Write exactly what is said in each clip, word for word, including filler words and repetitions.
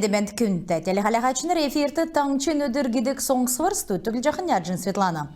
Эндмәнд, күндтә телехәләһәчнр! Эфирт «Таңһчин өдр» гидг соңсвр. Студьд Түглҗәхнә Эрнҗәнә Светлана.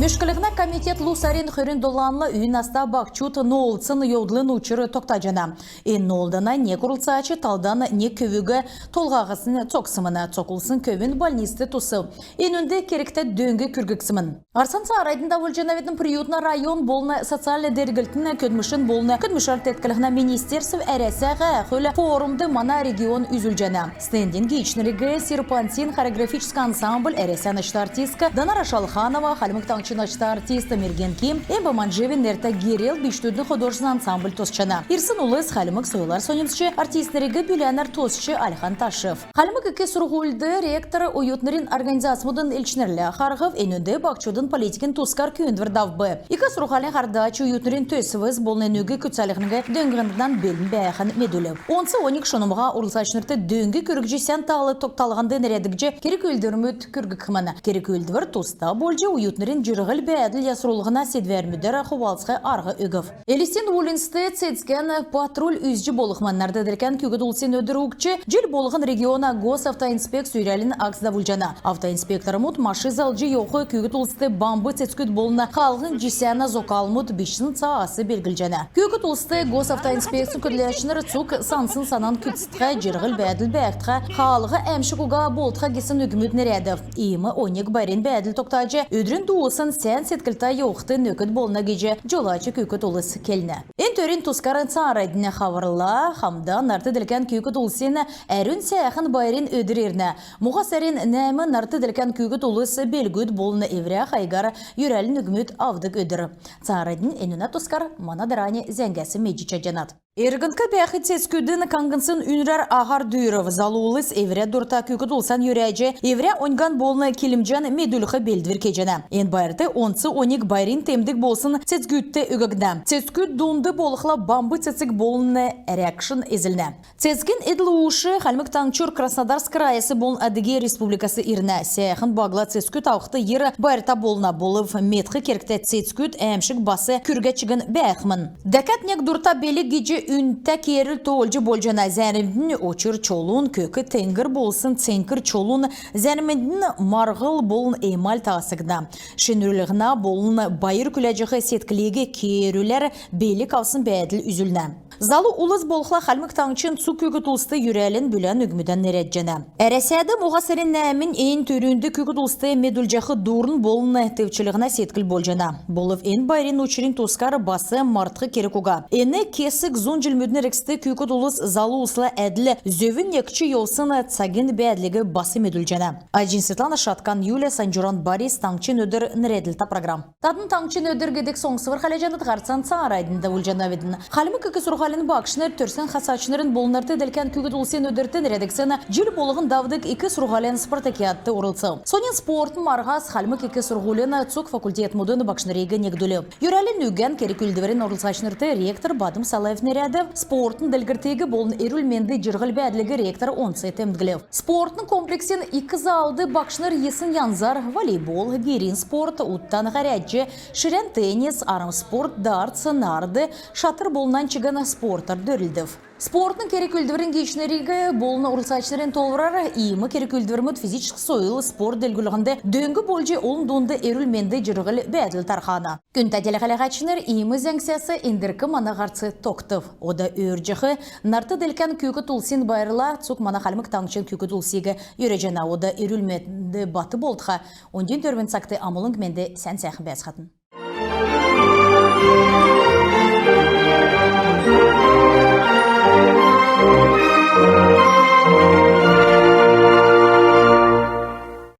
Мөшклһнә комитет лу сарин хөрн доланла үй наста баһчуд ноолдсн йовдлын учр тогтаҗана. Эн ноолдана нег орлцач талдан нег көвүг толһаһасн цоксмн. Цокулсн көвүн больницд тусв. Энүнд кергтә дөң күрггдсмн. Һарцан цааранднь давулҗанавидн. Приютна район болн социальн делгрлтин, көдлмшин болн көдлмшәр тетклһнә министерств «Әрәсә» һәәхүл-форумд мана регион үзүлҗәнә. Стендин гиичнриг «Серпантин» хореографическ ансамбль, Әрәсән ачта артистк Данара Шалханова, Хальмг Таңһчин ачта артист Мерген Ким, М. Б. Манҗиевин нертә «Герл» бичкдүдин художественн ансамбль тосчана. Ирсн улс хальмг сойлар соньмсч, артистнриг бүләнәр тосч альхан ташв. Хальмг ик сурһульд ректор оютнрин организацмудын элчнрлә харһв. Энүнд баһчудын политикин тускар күүндвр давв. Ик сурһулин һардач оютнрин төсвс болн энүг күцәлһиг дөңнхд белн бәәхән медүлв. Онц оньг шунмһа орлцачнрт дөң күргҗ, сән таал тогталһнд нерәдгдҗ, керг-үүлдврмүд күргхмн. Керг-үүлдвр туста болҗ, оютнрин җирһл-бәәдл ясрулһна седвәрмүдәр хувалцх арһ өгв. Элстин уульнцд цецгән патруль үзҗ болхмн. Нарт делкән күүкд улсин өдр угтҗ, җил болһн региона Госавтоинспекц йөрәлин акц давулҗана. Автоинспектормуд машин залҗ йовх күүкд улст бамб цецгүд болн хаалһин җисәнә зокалмуд бичсн цаас белглҗәнә. Күүкд улст Госавтоинспекцин көдләчнр цуг сансн санан күцтхә, җирһл-бәәдл бәәхтхә, хаалһ әәмшг уга болтха гисн үгмүд нерәдв. Иим оньг байрин бәәдл тогтаҗ, өдрин дуусн сән седклтә йовхд нөкд болна гиҗ җолач күүкд улс келнә. Эн төрин тускар цааранднь хаврла. Хамдан нарт делкән күүкд улсин әрүн сәәхн байрин өдр ирнә. Моһа сарин нәәмн нарт делкән күүкд улс белгүд болн эврә хайгар йөрәлин үгмүд авдг өдр. Цааранднь энүнә тускар мана дарани зәңгәс медҗ чадҗанат. Эргндк бәәх цецгүдин каңкнсн үнрәр аһар дүүрв. Залу улс эврә дурта күүкд улсан йөрәҗ, эврә оньган болн килмҗән медүлх белдвр кеҗәнә. Эн байрт онц оньг байрин темдг болсн цецгүдт өггднә. Цецгүд дунд болхла бамб цецг болн әрәкшн эзлнә. Цецгин эдл-уш Хальмг Таңһчур Краснодарск крайас болн Адыгей Республикас ирнә. Сәәхн багла цецгүд авхд йир байрта болна. Болв медх кергтә цецгүд әәмшг бас күргәд чигн бәәхмн. Дәкәд нег дурта белг гиҗ үнтә кеерүл тоолҗ болҗана. Зәрмднь очр чолун, көк теңгр болсн цеңкр чолун, зәрмднь марһл болн эмаль таасгдна. Шинрүллһнә болн байр күләҗәх седклиг кеерүләр белг авсн бәәдл үзүлнә. Залу улс болхла Хальмг Таңһчин цуг күүкд улст йөрәлин бүлән үгмүдән нерәдҗәнә. Әрәсәд моһа сарин нәәмнь эн түрүнд күүкд улст медүлҗәх дурн болн тевчлһнә седкл болҗана. Болв эн байрин учрин тускар бас мартх керг уга. Эн кесг зун җилмүдин эргцд күүкд улс залу улсла әдл зөвин некҗ йовсн цагин бәәдлиг бас медүлҗәнә. Аҗин Светлана, Шаткан Юлия, Санҗуран Борис. «Таңһчин өдр» нерәдлтә программ. Тадн «Таңһчин өдр» гидг соңсвр хәләҗәнәт. Һарцан цааранднь давулҗанавидн. Хальмг ик сурһулин багшнр Төрскән харсачнрин болн нарт делкән күүкд улсин өдрт нерәдгдсн җил болһн давдг ик сурһулин спартакиадт орлцв. Соньн спортын марһас Хальмг ик сурһулин цуг факультетмүдин багшнриг негдүлв. Йөрәлин үгән керг-үүлдврин орлцачнрт ректор Бадм Салаев нерәдв. Спортын делгрлтиг болн эрүл-менд җирһл-бәәдлиг ректор онц темдглв. Спортын комплексин ик залд багшнр йисн янзар: волейбол, гирин спорт, утдан һәрәдҗ, ширән теннис, армспорт, дартс, нард, шатр болн нань чигн спортар дөрлдв. Спортын керг-үүлдврин гиичнрин болн орлцачнрин тоолврар, иим керг-үүлдврмүд физическ сойл, спорт делгрүллһнд дөң болҗ, олн дунд эрүл-менд җирһл-бәәдл тархана. Күндтә телехәләһәчнр, иим зәңгсәс эндрк мана һарц тогтв. Ода өөрдҗәх нарт делкән күүкд улсин байрла цуг мана Хальмг Таңһчин күүкд улсиг йөрәҗәнә. Ода эрүл-менд бат болтха. Оньдин дөрвн цагт амулң менд, сән сәәхн бәәцхәтн.